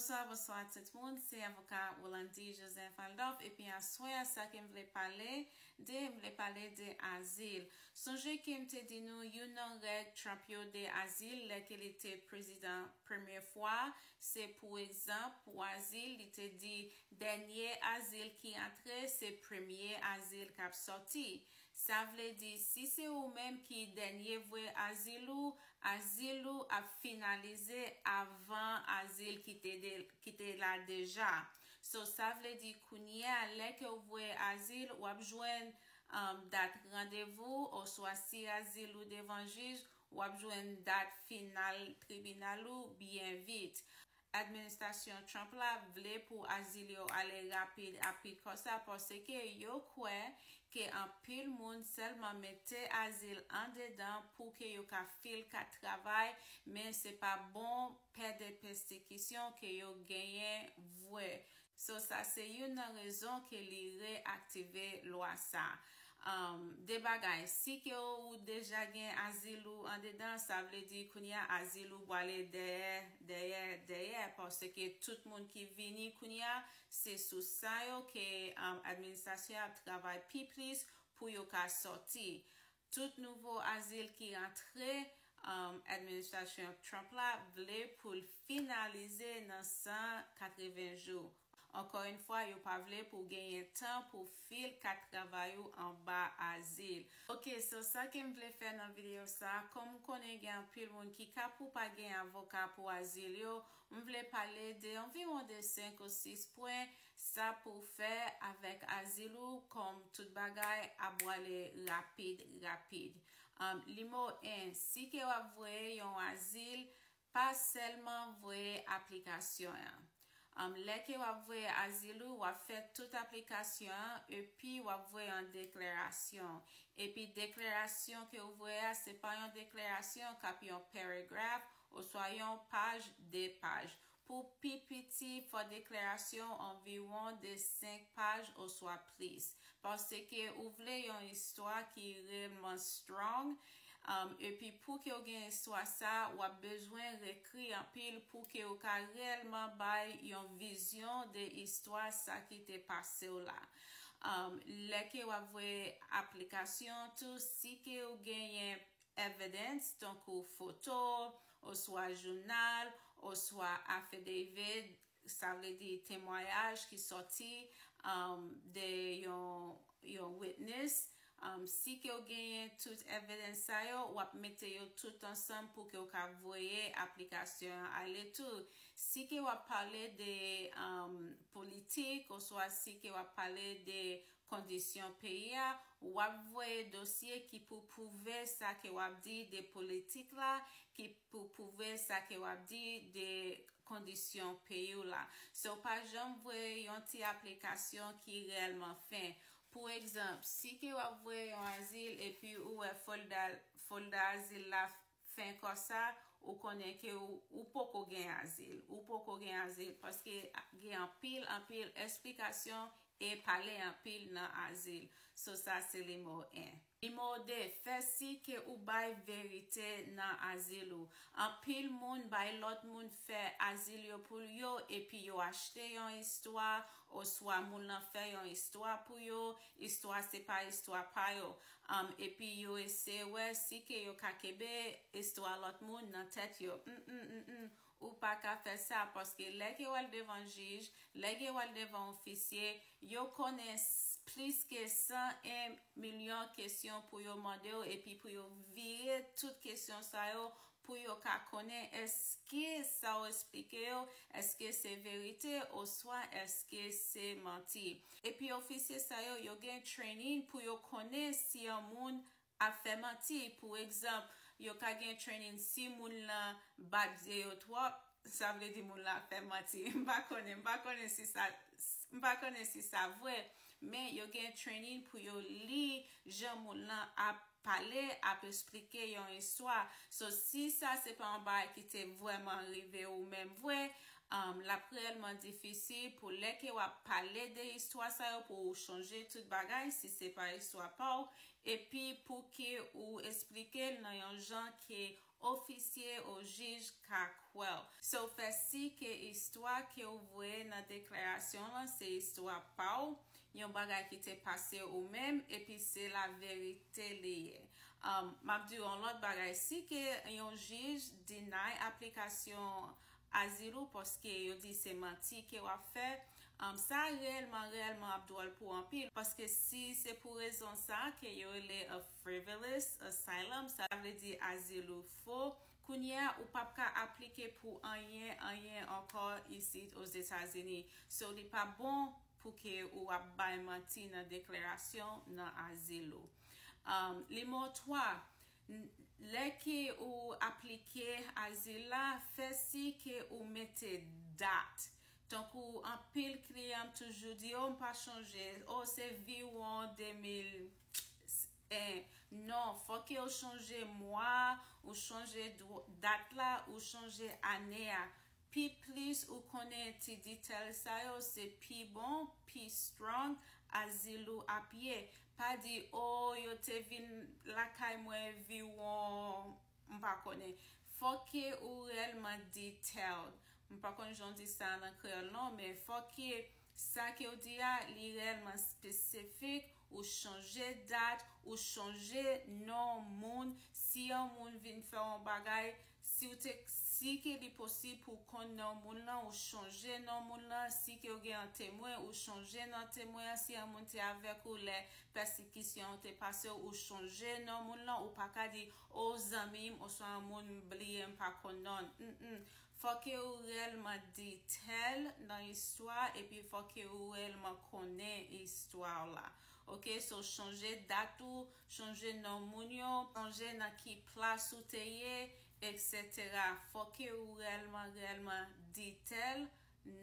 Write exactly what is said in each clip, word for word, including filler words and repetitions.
Bonswa, bonswa tout moun, se avoka Rolandi Joseph Aldorf, epi aswè a sa ke m vle pale de, m vle pale de azil. Sonje ke m te di nou youn nan règ Trump yo de azil lè ke li te prezidan premye fwa, se pou egzanp pou azil, li te di dènye azil ki antre, se premye azil k ap sòti. Sa vle di, si se ou menm ki dènye vwe azil ou, azil ou ap finalize avan azil ki te, de, ki te la deja. So, sa vle di, kounye a, lè ke w vwe azil, w ap jwenn um, dat randevou, oswa si azil ou devan jij, w ap jwenn dat final tribinal ou byen vit. Administrasyon Trump la vle pou azil yo ale rapid, rapid konsa, paske yo kwè ke anpil moun sèlman mete azil andedan pou ke yo ka fil kat travay, men se pa bon pè de pèsekisyon ke yo genyen vre. So, sa se youn nan rezon ke li reaktive lwa sa. Um, de bagay, si ke ou deja gen azil ou andedan, sa vle di kounye a azil ou pwale dèyè, dèyè, dèyè, paske tout moun ki vini kounye a, se sou sa yo ke um, administrasyon ap travay pi plis pou yo ka sòti. Tout nouvo azil ki antre, um, administrasyon Trump la vle pou l finalize nan san katreven jou. Ankò yon fwa, yo pa vle pou genyen tan pou fil kat travay ou anba azil. Ok, so sa ke m vle fè nan videyo sa, kòm m konnen gen anpil moun ki ka pou pa gen avoka pou azil yo, m vle pale de anviwon de senk ou sis pwen sa pou fè avèk azil ou, kòm tout bagay ap pwale rapid, rapid. Um, nimewo en, si ke w ap voye yon azil, pa sèlman voye aplikasyon an. Um, lè ke w ap voye azil ou, w ap fè tout aplikasyon an, epi w ap voye yon deklarasyon. Epi deklarasyon ke w voye a, se pa yon deklarasyon k ap yon paragraph oswa yon paj, de paj. Pou pi piti, fò deklarasyon anviwon de senk paj oswa plis. Paske ou vle yon istwa ki reyèlman strong, um, epi pou ke w gen istwa sa, w ap bezwen rekri anpil pou ke w ka reyèlman bay yon vizyon de istwa sa ki te pase w la. Um, lè ke w ap voye aplikasyon tou, si ke w genyen evidence, tankou foto, oswa jounal, oswa affidavit, sa vle di temwayaj ki sòti, um, de yon, yon witness. Um, si ke w genyen tout evidence sa yo, w ap mete yo tout ansanm pou ke w ka voye aplikasyon an ale tou. Si ke w ap pale de, um, politik, oswa si ke w ap pale de kondisyon peyi a, w ap voye dosye ki pou pwouve sa ke w ap di de politik la, ki pou pwouve sa ke w ap di de kondisyon peyi w la. So, w pa janm voye yon ti aplikasyon ki reyèlman fen. Pou egzanp, si ke w ap voye yon azil epi ou wè folda, folda azil la fen konsa, ou konnen ke ou, ou poko gen azil. Ou poko gen azil paske gen anpil, anpil esplikasyon e pale anpil nan azil. So, sa se nimewo en. Nimewo de, fè si ke ou bay verite nan azil ou. Anpil moun bay lòt moun fè azil yo pou yo, epi yo achte yon istwa, oswa moun lan fè yon istwa pou yo, istwa se pa istwa pa yo. Um, epi yo eseye wè si ke yo ka kenbe istwa lòt moun nan tèt yo. Mm, mm, mm, mm. Ou pa ka fè sa, paske lè ke w al devan jij, lè ke w al devan ofisye, yo konnen s-, plis ke san en milyon kesyon pou yo mande w, epi pou yo vire tout kesyon sa yo, pou yo ka konnen èske sa w esplike yo, èske se verite, oswa èske se manti. Epi ofisye sa yo, yo gen training pou yo konnen si yon moun ap fè manti. Pou egzanp, yo ka gen training si moun lan bat je yo twòp, sa vle di moun lan ap fè manti. M pa konnen, m pa konnen si sa, m pa konnen si sa vre, men yo gen training pou yo li jan moun lan ap pale, ap esplike yon istwa. So, si sa se pa yon bagay ki te vrèman rive ou menm vre, um, l ap reyèlman difisil pou lè ke w ap pale de istwa sa yo pou ou chonje tout bagay, si se pa istwa pa w, epi pou ke ou esplike l nan yon jan ke ofisye ou jij ka kwè w. So, fè si ke istwa ke w voye nan deklarasyon lan se istwa pa w, yon bagay ki te pase ou menm, epi se laverite li ye. Um, m ap di w yon lòt bagay. Si ke yon jij deny aplikasyon azil ou paske yo di se manti ke w ap fè, um, sa reyèlman, reyèlman ap dwòl pou anpil. Paske si se pou rezon sa ke yo rele a frivolous asylum, sa vle di azil ou fo, kounye a ou p ap ka aplike pou anyen, anyen ankò isit Ozetazini. So, li pa bon pou ke ou ap bay manti nan deklarasyon nan azil ou. Um, nimewo twa, n- lè ke ou aplike azil la, fè si ke ou mete dat. Tankou anpil kliyan m toujou di, o, m pa chonje, o, se viwon de mil en. Non, fòk ke ou chonje mwa, ou chonje dwo- dat la, ou chonje ane a. Pi plis ou konnen ti detail sa yo, se pi bon, pi strong azil ou ap ye. Pa di, o, yo te vin lakay mwen viwon, m pa konnen. Fòk ke ou reyèlman detailed. M pa konn jan w di sa nan kreyòl non, men fòk ke sa ke w di a, li reyèlman espesifik, ou chonje dat, ou chonje non moun. Si yon moun vin fè yon bagay, si w te, si ke li posib pou w konn non moun lan, ou chonje non moun lan. Si ke w gen yon temwen, ou chonje non temwen an. Si yon moun te avèk ou lè pèsekisyon an te pase, ou chonje non moun lan. Ou pa ka di, o, zanmi m, oswa yon moun m bliye, m pa konn non l. Mm, mm. Fòk ke ou reyèlman detail nan istwa, epi fòk ke ou reyèlman konnen istwa w la. Ok, so chonje dat ou, chonje non moun yo, chonje nan ki plas ou te ye, et cetera. Fòk ke ou reyèlman, reyèlman detail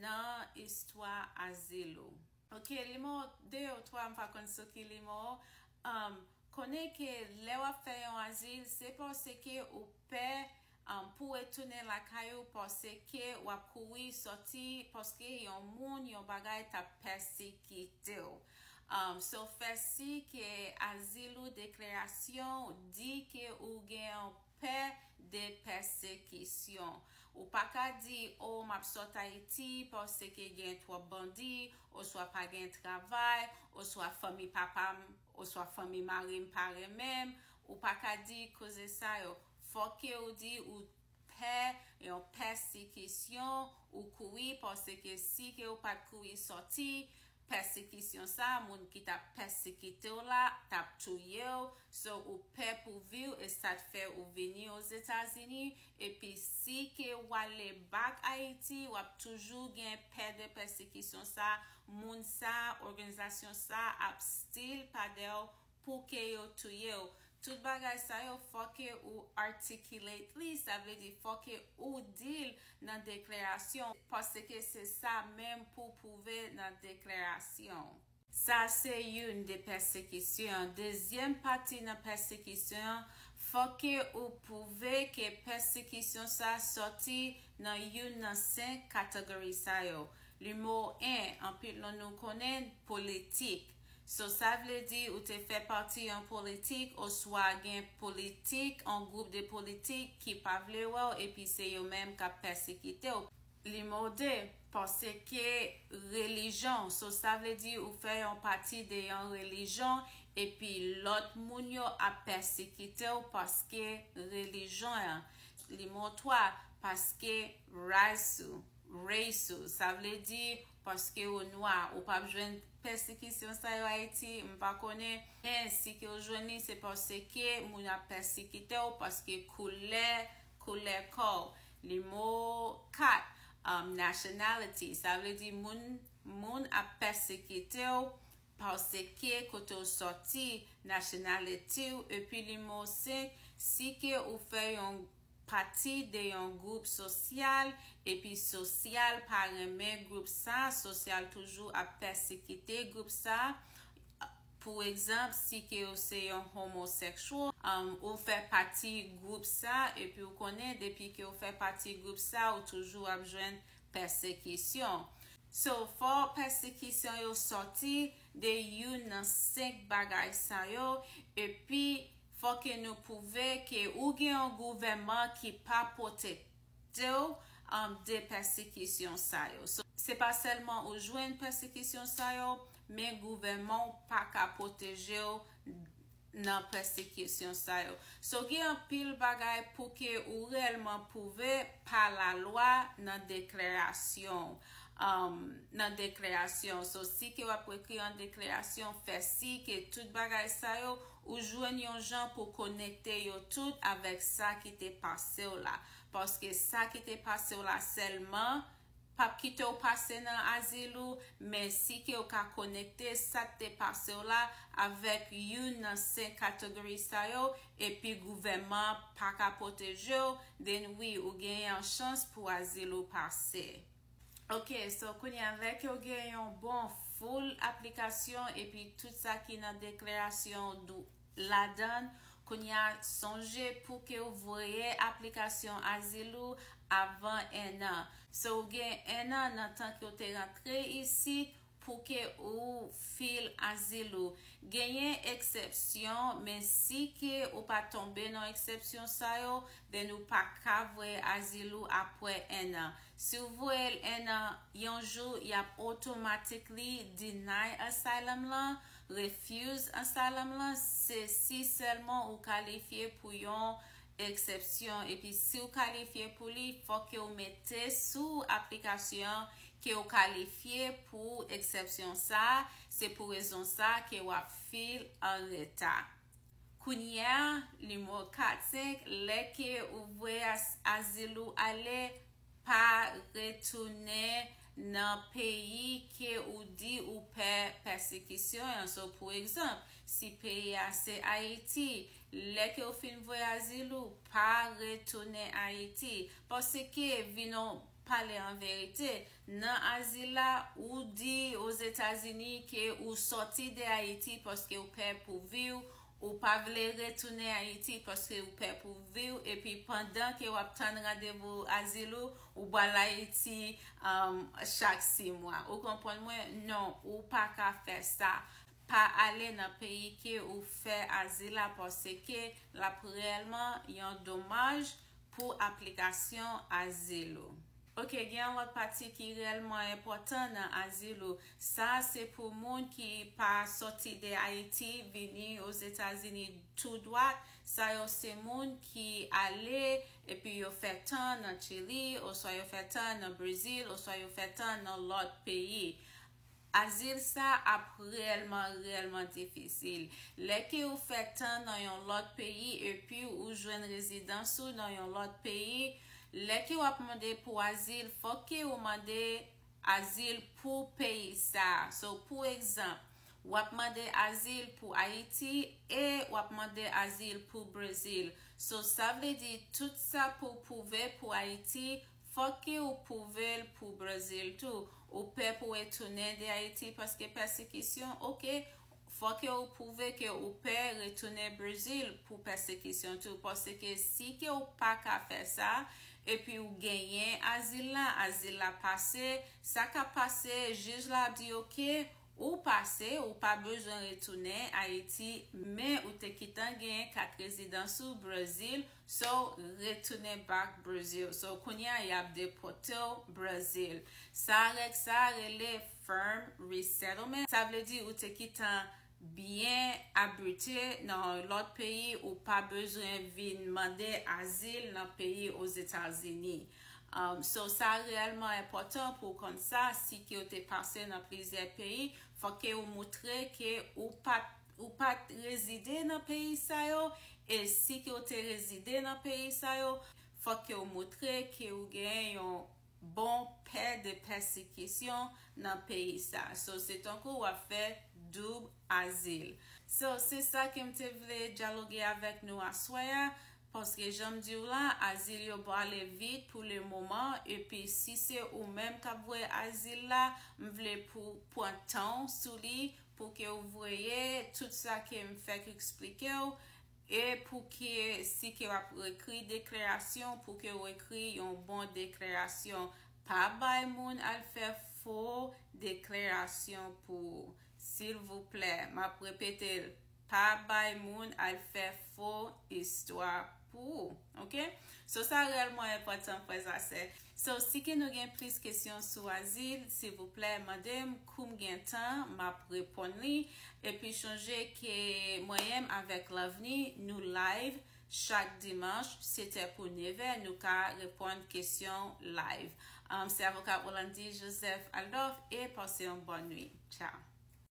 nan istwa azil ou. Ok, nimewo de ou twa, m pa konn sou ki nimewo. Um, konnen ke lè w ap fè yon azil, se paske ou pè, um, pou retounen lakay ou, paske w ap kouri sòti, paske yon moun, yon bagay t ap pèsekite w. Um, so, fè si ke azil ou, deklarasyon di ke ou gen yon pè de pèsekisyon. Ou pa ka di, o, m ap sot Ayiti paske gen twòp bandi, oswa pa gen travay, oswa fanmi papa m, oswa fanmi mari m pa renmen m. Ou pa ka di koze sa yo. Fòk ke ou di ou pè yon pèsekisyon, ou kouri paske si ke ou pa t kouri sòti, pèsekisyon sa, moun ki t ap pèsekite w la, t ap touye w. So, ou pè pou vi w, e sa t fè ou vini Ozetazini. Epi si ke w ale back Ayiti, w ap toujou gen pè de pèsekisyon sa, moun sa, òganizasyon sa ap still pa dèyè w pou ke yo touye w. Tout bagay sa yo, fòk ke ou articulate li, sa vle di fòk ke ou di l nan deklarasyon, paske se sa menm pou pwouve nan deklarasyon. Sa se youn de pèsekisyon. Dezyèm pati nan pèsekisyon, fòk ke ou pwouve ke pèsekisyon sa sòti nan youn nan senk kategori sa yo. Nimewo en, anpil nan nou konnen, politik. So, sa vle di ou te fè pati yon politik, oswa gen politik, yon gwoup de politik ki pa vle wè w, epi se yo menm k ap pèsekite w. Nimewo de, paske relijyon. So, sa vle di ou fè yon pati de yon relijyon, epi lòt moun yo ap pèsekite w paske relijyon an. Nimewo twa, paske ras ou, race ou. Sa vle di, paske ou nwa, ou p ap jwenn pèsekisyon sa yo Ayiti, m pa konnen. Men si ke ou jwenn li, se paske moun ap pèsekite w paske koulè, koulè kò w. Nimewo kat, um, nationality. Sa vle di moun, moun ap pèsekite w paske kote w sòti, nationality w. Epi nimewo senk, si ke ou fè yon pati de yon gwoup sosyal, epi sosyal pa renmen gwoup sa, sosyal toujou ap pèsekite gwoup sa. Pou egzanp, si ke ou se yon homosexual, um, ou fè pati gwoup sa, epi ou konnen depi ke ou fè pati gwoup sa, ou toujou ap jwenn pèsekisyon. So, fò pèsekisyon yo sòti de youn nan senk bagay sa yo, epi Fòk ke nou pwouve ke ou gen yon gouvènman ki pa pwotekte w, um, de pèsekisyon sa yo. So, se pa sèlman ou jwenn pèsekisyon sa yo, men gouvènman w pa ka pwoteje w nan pèsekisyon sa yo. So, gen anpil bagay pou ke ou reyèlman pwouve pa lalwa nan deklarasyon. Um, nan deklarasyon. So, si ke w ap ekri an deklarasyon, fè si ke tout bagay sa yo, ou jwenn yon jan pou konekte yo tout avèk sa ki te pase w la. Paske sa ki te pase w la sèlman p ap kite w pase nan azil ou, men si ke w ka konekte sa k te pase w la avèk youn nan senk kategori sa yo, epi gouvènman pa ka pwoteje w, then wi, ou genyen chans pou azil ou pase. Ok, so kounye a, lè ke w gen yon bon full aplikasyon epi tout sa ki nan deklarasyon dou-, ladan, kounye a, sonje pou ke w voye aplikasyon azil ou avan enn an. So, w gen enn an nan tan ke w te rantre isit pou ke ou fil azil ou. Genyen eksepsyon, men si ke ou pa tonbe nan eksepsyon sa yo, then ou pa ka voye azil ou apre enn an. Si w voye l enn an, yon jou, y ap automatically deny asylum lan, refuse asylum lan, se si sèlman ou kalifye pou yon eksepsyon. Epi si w kalifye pou li, fòk ke w mete sou aplikasyon ke w kalifye pou eksepsyon sa a, se pou rezon sa a ke w ap fil an reta. Kounye a, nimewo kat, senk, lè ke ou voye as-, azil ou ale, pa retounen nan peyi ke ou di ou pè pèsekisyon an. So, pou egzanp, si peyi a se Ayiti, lè ke w fin voye azil ou, pa retounen Ayiti. Paske vin on pale an verite, nan azil la, ou di Ozetazini ke ou sòti de Ayiti paske ou pè pou vi w, ou pa vle retounen Ayiti paske ou pè pou vi w, epi pandan ke w ap tann randevou azil ou, ou pral Ayiti, um, chak sis mwa. Ou konprann mwen? Non, ou pa ka fè sa. Pa ale nan peyi ke ou fè azil la, paske l ap reyèlman yon domaj pou aplikasyon azil ou. Ok, gen yon lòt pati ki reyèlman enpòtan nan azil ou. Sa se pou moun ki pa sòti de Ayiti vini Ozetazini tou dwat. Sa yo se moun ki ale epi yo fè tan nan Chili, oswa yo fè tan nan Brezil, oswa yo fè tan nan lòt peyi. Azil sa ap reyèlman, reyèlman difisil. Lè ke ou fè tan nan yon lòt peyi epi ou jwenn rezidans ou nan yon lòt peyi, lè ke w ap mande pou azil, fòk ke ou mande azil pou peyi sa a. So, pou egzanp, w ap mande azil pou Ayiti e w ap mande azil pou Brezil. So, sa vle di tout sa pou pwouve pou Ayiti, fòk ke ou pwouve l pou Brezil tou. Ou pè pou retounen de Ayiti paske pèsekisyon, ok. Fòk ke ou pwouve ke ou pè retounen Brezil pou pèsekisyon tou. Paske si ke ou pa ka fè sa, epi ou genyen azil la, azil la pase, sa ka pase, jij la di, ok, ou pase, ou pa bezwen retounen Ayiti, men ou te kitan genyen kat rezidans ou Brezil, so retounen back Brezil. So kounye a y ap depòte w Brezil. Sa règ sa a rele firm resettlement. Sa vle di ou te kitan byen abite nan yon lòt peyi, ou pa bezwen vin mande azil nan peyi Ozetazini. Um, so, sa reyèlman enpòtan pou w konn sa, si ke w te pase nan plizyè peyi, fòk ke w moutre ke ou pa t, ou pa t rezide nan peyi sa yo, e si ke w te rezide nan peyi sa yo, fòk ke w moutre ke w gen yon bon pè de pèsekisyon nan peyi sa. So, se tankou w ap fè doub azil. So, se sa ke m te vle dyaloge avèk nou aswè a, paske jan m di w la, azil yo pale vit pou le moman, epi si se ou menm k ap voye azil la, m vle pou pran tan w sou li, pou ke w voye tout sa ke m fèk eksplike w, e pou ke, si ke w ap ekri deklarasyon, pou ke w ekri yon bon deklarasyon. Pa bay moun al fè fo deklarasyon pou ou. Silvouplè, m ap repete l, Pa bay moun al fè fo istwa pou ou, ok? So sa reyèlman enpòtan, frè ak sè. So si ke nou gen plis kesyon sou azil, silvouplè mande m, kou m gen tan m ap reponn li. Epi chonje ke mwen menm avèk Loveni nou live chak dimanch, sèt è pou nèf è, nou ka reponn kesyon live. Um, se avoka Rolandi Joseph Aldorf e pase yon bòn nwit. Tchao.